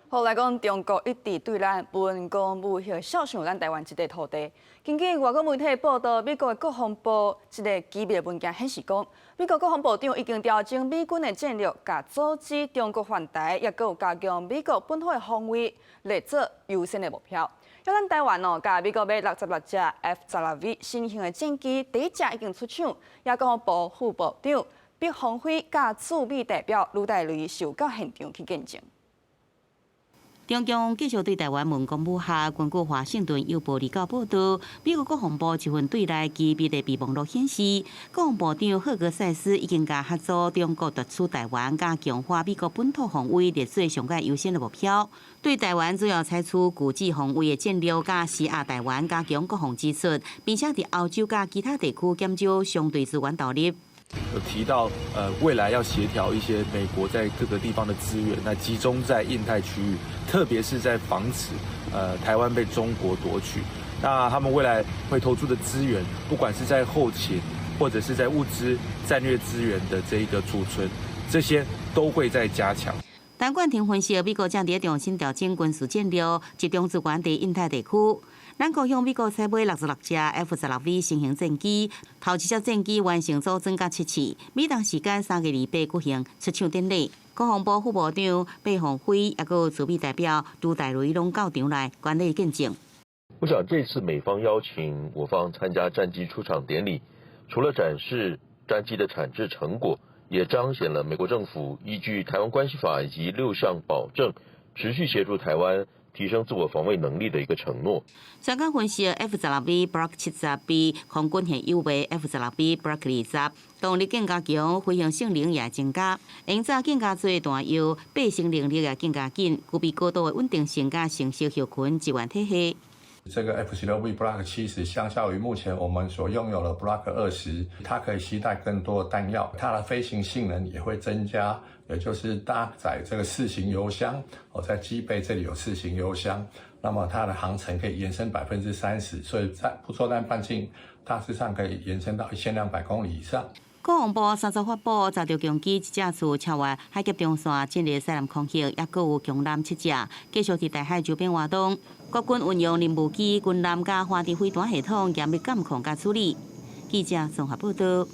後來講，中國一直對咱文攻武嚇，痟想咱台灣這塊土地。根據外國媒體報道，美國的國防部一个機密文件顯示講，美國國防部長已經調整美軍的戰略，共阻止中國犯台，抑閣有加強美國本土的防衛，列做優先的目標。像咱台灣哦，共美國買66隻 F-16V 新型的戰機，第一隻已經出廠，也國防部副部長畢鴻輝佮駐美代表盧戴雷受到現場去見證。中共繼續對台灣文攻武嚇。根據華盛頓郵報29報道，美國國防部一份對內機密的備忘錄顯示，國防部長赫格塞斯已經共嚇阻中國奪取台灣，佮強化美國本土防衛列做上蓋優先的目標。對台灣主要採取拒止防衛的戰略，佮施壓台灣加強國防支出，並且佇歐洲佮其他地區減少相對資源投入。有提到，未來要協調一些美國在各個地方的資源，那集中在印太區域，特別是在防止，台灣被中國奪取。那他們未來會投注的資源，不管是在後勤，或者是在物資、戰略資源的這一個儲存，這些都會再加強。陳冠廷分析，美國正佇重新調整軍事戰略，集中資源佇印太地區。咱國向美國採買66隻 F-16V 新型戰機，頭一隻戰機完成組裝佮測試，美東時間3月28舉行出廠典禮。國防部副部長畢鴻輝，抑閣有駐美代表盧戴雷攏到場來觀禮見證。我想這次美方邀請我方參加戰機出廠典禮，除了展示戰機的產製成果，也彰顯了美國政府依據《台灣關係法》以及六項保證，持續協助台灣提升自我防衛能力的一個承諾。專家分析，F-16V Block 70比空軍現有的 F-16V Block 20動力更加強，飛行性能也增加，運載更加濟彈藥，爬升能力也更加緊，具備高度的穩定性佮成熟後勤支援體系。這個 F-16V Block 70相較於目前我們所擁有的 Block 20，它可以攜帶更多的彈藥，它的飛行性能也會增加，也就是搭載這個四型油箱，哦，在機背這裡有四型油箱，那麼它的航程可以延伸30%，所以在不作戰半徑大致上可以延伸到1200公里以上。國防部三十發布，炸著強機一隻次超越海峽中線進入西南空域，抑閣有強艦七隻繼續佇台海周邊活動。國軍運用任務機、軍艦佮華地飛彈系統嚴密監控佮處理。記者綜合報道。